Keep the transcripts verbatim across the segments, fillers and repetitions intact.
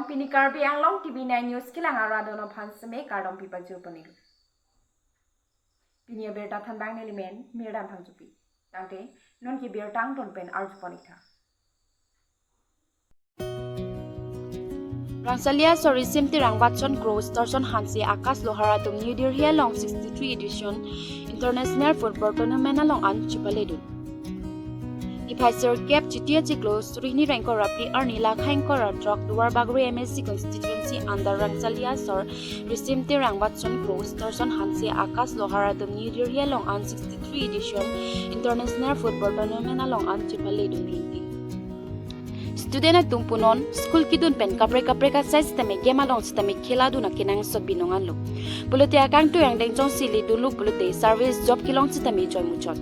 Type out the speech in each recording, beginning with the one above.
Pini Karbi Anglong T V nine News kelang arat atum aphan seme kardom pipajir ponlo. Pini abirta thanbang nelimen Mirdan Phangchopi. Tangte non ke birta angton pen arju pon-ik tha. Rangsali asor Risim Terang, Watson Kro, Starson Hanse, Akash Lohar atum New Delhi along sixty-three edition International Football Tournament along an chepaledun. Niphai sirkep Chiti achiklo, suri hini ra ingkoi ra phli arni, lakha ingkoi ra throk, Duarbagori M A C constituency under Rangsali asor Risim Terang, Watson Kro, Starson Hanse, Akash Lohar atum New Delhi along an sixty-three edition International Football Tournament along an chepaledun rinti. Student atum punon school kedun pen kaprek kaprek asai sitame game along sitame kheladun akenangsot binong anlo. Pulote akangtui angdeng jongsi ledunlo pulote service job kelong sitame joi muchot.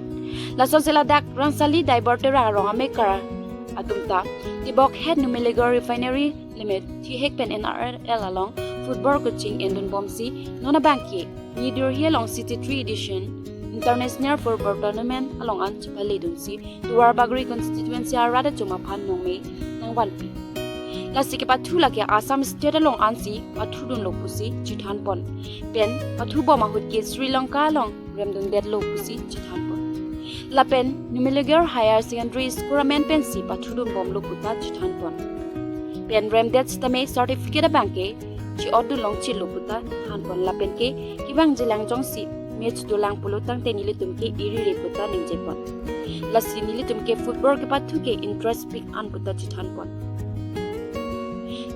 Lasonsi ladak Rangsali Daibar Terang arong amekar atum ta Tibok Head Numeligar Refinery Limited thihek pen N R L along football coaching endunbomsi non abangke New Delhi along sixty-three edition International Football Tournament along an chepaledunsi Duarbagori constituency arat atum aphan nongme nangvanpi. Lasi kepathu lake Assam State along ansi pathudunlo pusi chethanpon. Pen pathubom ahut ke Sri Lanka along remdundetlo pusi chethanpon. Lapen Numeligar Higher Secondary School amen pensi pathudunbomlo puta chethanpon. Pen remdet sitame certificate abangke chi-otdun longchitlo puta thanpon, lapen ke kevangjilang jongsi match dolang pulo tangte nelitum ke irire puta ningjepon. Lasi nelitum ke football kepathu ke interest pik an puta chethanpon.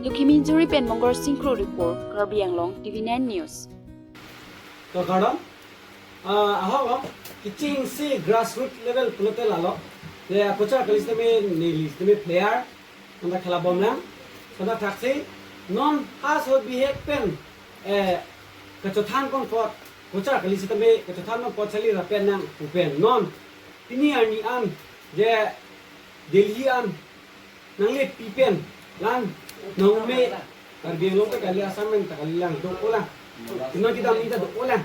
Lokhiming Juri pen Mongor Singh Kro report, Karbi Anglong T V nine News. To kardom. Ah, ahok lo, kechengsi grassroot level pulote lalo. Le akocha kali sitame neli sitame player, nonta khelabomlang. Nonta thaksi, non ha so bihek pen, eh, kachothanpon apot, kocha kali sitame kachothanpon apot sali ra pen nang pu pen. Non, pini arni an, je Delhi an, nanglepi pen, lan, nongme, Karbi Anglong ke kali Assam pen ta kalilang, do-olang. Pini kedam ni ta do-olang.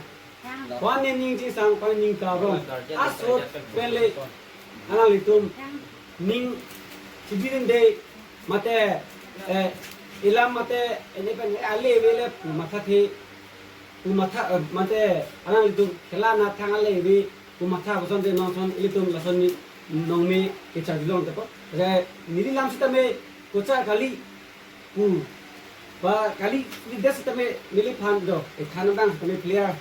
Ko-an ne ning chingsang, ko-an ne ning karong. Asot pen le, alanglitum, ning, chibirin de, mate, eh, ilam mate, ene pen, eh, ale vele, matha the, matha, eh, mate, alanglitum, khela na thang ale ve, pu matha koson te nonson ilitum lason ni nongme kecharjulong tepo. Re neli lam sitame kocha kali pu ba kali ni des sitame neliphan do, ethan abang sitame player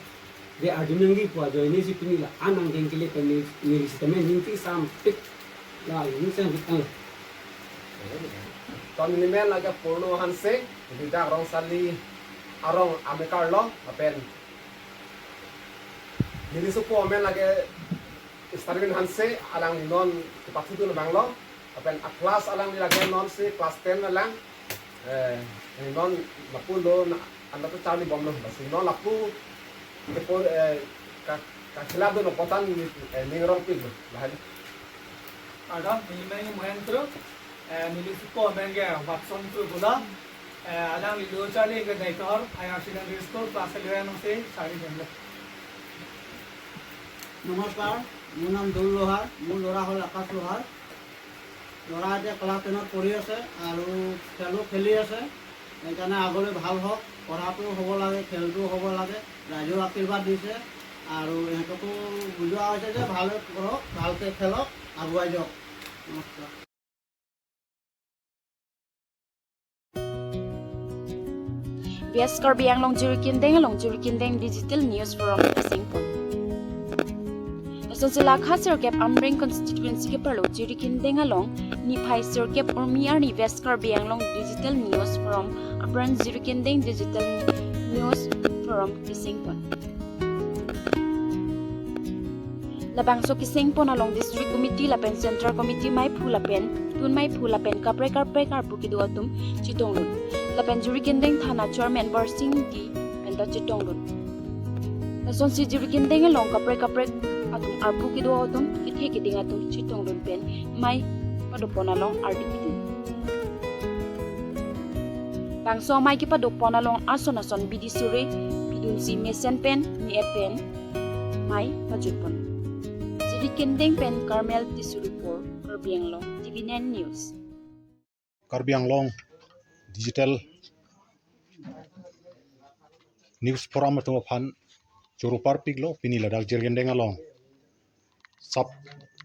de arjunangji pu ajoine si pini la anang deng kele pen neli sitame ningti sampik la ningti sampik ang. To nelimen lake Purno Hanse, neli dak Rangsali arong amekar lo, lapen neli sopo amen lake Starwin Hanse, alangli non kepathudun abang lo. Lapen a-class alangli lake non si class ten alang. Eh, non lapu lo na anda to charlibomlo. Lasi non lapu kepo, eh, ka, kakheladun apotan ni, eh, ning rongpiklo. Lahai. Kardom, neli amen ke Mohen Kro, eh, neli sopo amen ke Watson Kro pulo. Eh, alangli lo charli ke Deitohor Higher Secondary School class eleven along si charlibomlo. নমস্কাৰ, মোৰ নাম দৌল লোহাৰ, মোৰ ল'ৰা হ'ল আকাশ লোহাৰ। ল'ৰা এতিয়া ক্লাছ টেনত পঢ়ি আছে আৰু খেলো খেলি আছে। সেইকাৰণে আগলৈ ভাল হওক, পঢ়াটো হ'ব লাগে, খেলটো হ'ব লাগে, ৰাইজেও আশীৰ্বাদ দিছে আৰু সিহঁতকো বুজোৱা হৈছে যে ভালে পঢ়ক, ভালকৈ খেলক, আগুৱাই যাওক। নমস্কাৰ। West Karbi Anglong Jirikindeng along Jirikindeng Digital News Forum kesengpon. Lasonsi lakha sirkep Amreng constituency keparlo Jirikindeng along niphai sirkep Urmi arni West Karbi Anglong Digital News Forum apran Jirikindeng Digital News Forum kesengpon. Labangso kesengpon along District Committee lapen Central Committee maiphu lapen tun maiphu lapen kaprek kaprek arpu kedo atum chetongdun. Lapen Jirikindeng Thana Chairman Borsing Ingti penta chetongdun. Lasonsi Jirikindeng along kaprek kaprek atum arpu kedo atum kethe keding atum chetongdun pen mei padopon along ardi pidun. Bangso mei kepadopon along ason ason bidi suri pidunsi mesen pen, me-et pen mei pajutpon. Jirikindeng pen Carmel Tisso report, Karbi Anglong T V nine News. Karbi Anglong Digital news forum atum aphan choro parpiklo, pini ladak Jirikindeng along sub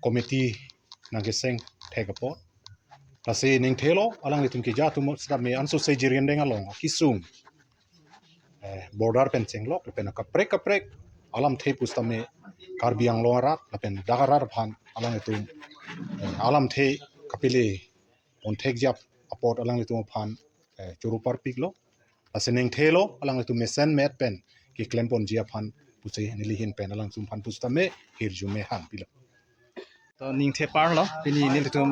committee nangkeseng thek apot. Lasi ningthelo alanglitum keja atum sitame ansose Jirikindeng along kesung, eh, border pen chenglok lapen kaprek kaprek alamthe pusitame Karbi Anglong arat lapen dak arat aphan alanglitum, eh, alamthe kapele pon thekji apot alanglitum aphan, eh, choro parpiklo. Lasi ningthelo alanglitum mesen met pen keklem ponji aphan pusi neli ahin pen alanglitum aphan pusitame hirjume hangpilo. To ningthe parlo, pini nelitum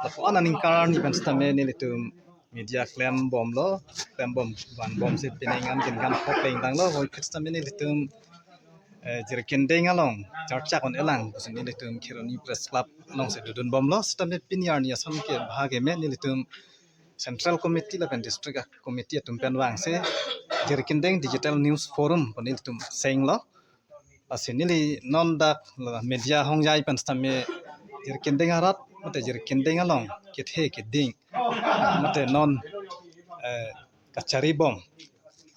lapu-an aningkan arni pen sitame nelitum media klem bomlo, klem bom van bomsi pini ngan kin ngan khok leng tanglo, hoi pusitame nelitum, eh, Jirikindeng along charcha kon elang pusi nelitum Kheroni Press Club alongsi dodun bomlo, sitame pini arni ason ke bhag eme nelitum Central Committee lapen District Committee atum pen vangsi Jirikindeng Digital News Forum pu nelitum senglo. Lasi neli non dak media hongjai pen sitame Jirikindeng arat mate Jirikindeng along kethe keding mate non, eh, kachari bom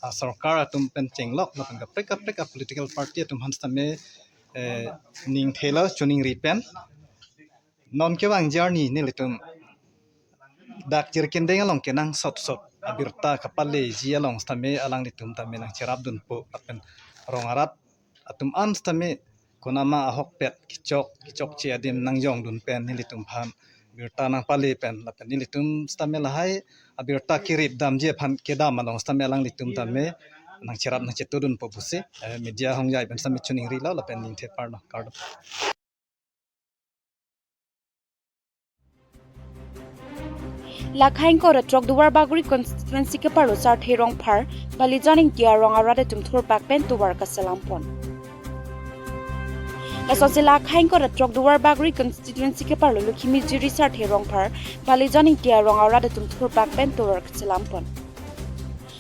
asorkar atum pen chenglok lapen kaprek kaprek a political party atum aphan sitame, eh, ningthelo choningri pen non kevangji arni nelitum dak Jirikindeng along kenangsot sot abirta kapaleji along sitame alanglitum tame nangcherapdunpo lapen rong arat atum an sitame konama ahokpet kechok kechokche adim nangjongdun pen nelitum aphan birta nangpale pen lapen nelitum sitame lahai abirta kerip damji aphan kedam along sitame alanglitum tame nangcherap nangchetodunpo pusi, eh, media hongjai pen sitame choningrilo lapen ningthe parlo, kardom. Lakha ingkoi ra throk Duarbagori constituency keparlo Sarthe Rongphar, Balijan Ingti arong arat atum thurpak pen tovar kaselam pon. Lasonsi lakha ingkoi ra throk Duarbagori constituency keparlo Lokhimijuri Sarthe Rongphar, Balijan Ingti arong arat atum thurpak pen tovar kaselam pon.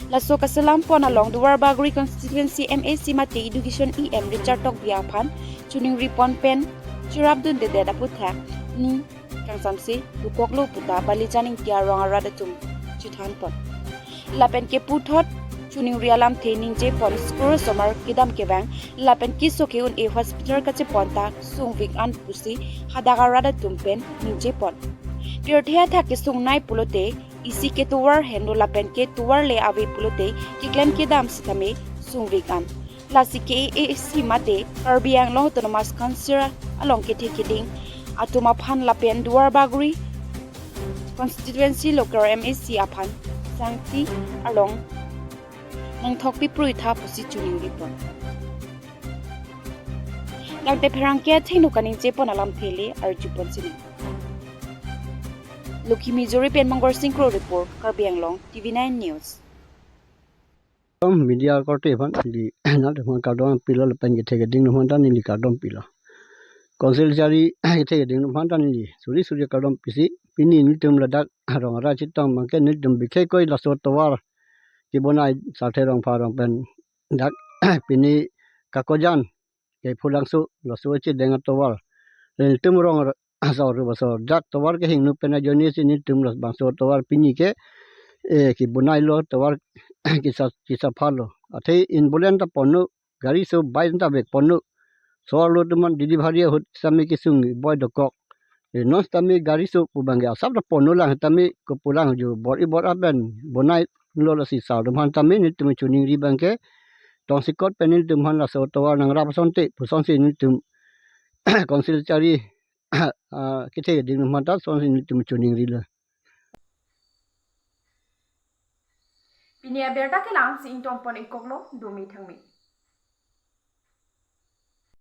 Laso kaselam pon along Duarbagori constituency M A C mate Education E M Richard Tokbi aphan choningri pon pen cherapdundedet aputhak ning kangsamse dokoklo puta Balijan Ingti arong arat atum chethan pon. Lapen keputhot choningri alamthe ningje pon school osomar kedam kevang lapen keso ke-un-e hospital kachepon ta sungvik an pusi hadak arat atum pen ningje pon. Pirthe athak kesungnei pulote isi ke tovar henlo lapen ke tovar le ave pulote keklem kedam sitame sungvik an. Lasi K A A C mate Karbi Anglong Autonomous Council along kethe keding atum aphan lapen Duarbagori constituency local M A C aphan sangti along nangthokpi pruitha pusi choningri pon. Tangte pherangke athengno kaningje pon alamthe le arju pon sini. Lokhimijuri pen Mongol Singh Kro report, Karbi Anglong, T V nine News. Media korte aphan neli nanglitum aphan kardom pilo lapen kethe keding atum aphan ta neli kardom pilo. Council chari kethe keding atum aphan ta neli suri suri kardom pisi pini nelitum ladak arong arat chetong abangke nelitum bikhe koi laso tovar kebonai Sarthe Rongphar arong pen dak pini Kakojan ke Phulangso laso chedeng atovar. Nelitum rong ar-, asor asor dak tovar kehingno pen ajoine si nelitum labangso tovar pini ke, eh, kebonailo tovar kisa kisa phalo. Athe inbolen ta ponno, gari so bike ta vek ponno. Sorlo atum an delivery ahut sitame kesung boi dokok. Eh, non sitame gari so pu abangke asap ta ponno lang sitame kopulang jo bor-i bor-a pen bonailo lasi sar atum aphan sitame nelitum choningri abangke tongsekot pen nelitum aphan laso tovar nangrap asonte pusonsi nelitum council chari, ah, kethe keding atum aphan ta sonsi nelitum choningrilo. Pini abirta kelang si ingtong pon ikoklo, dumi thangmi.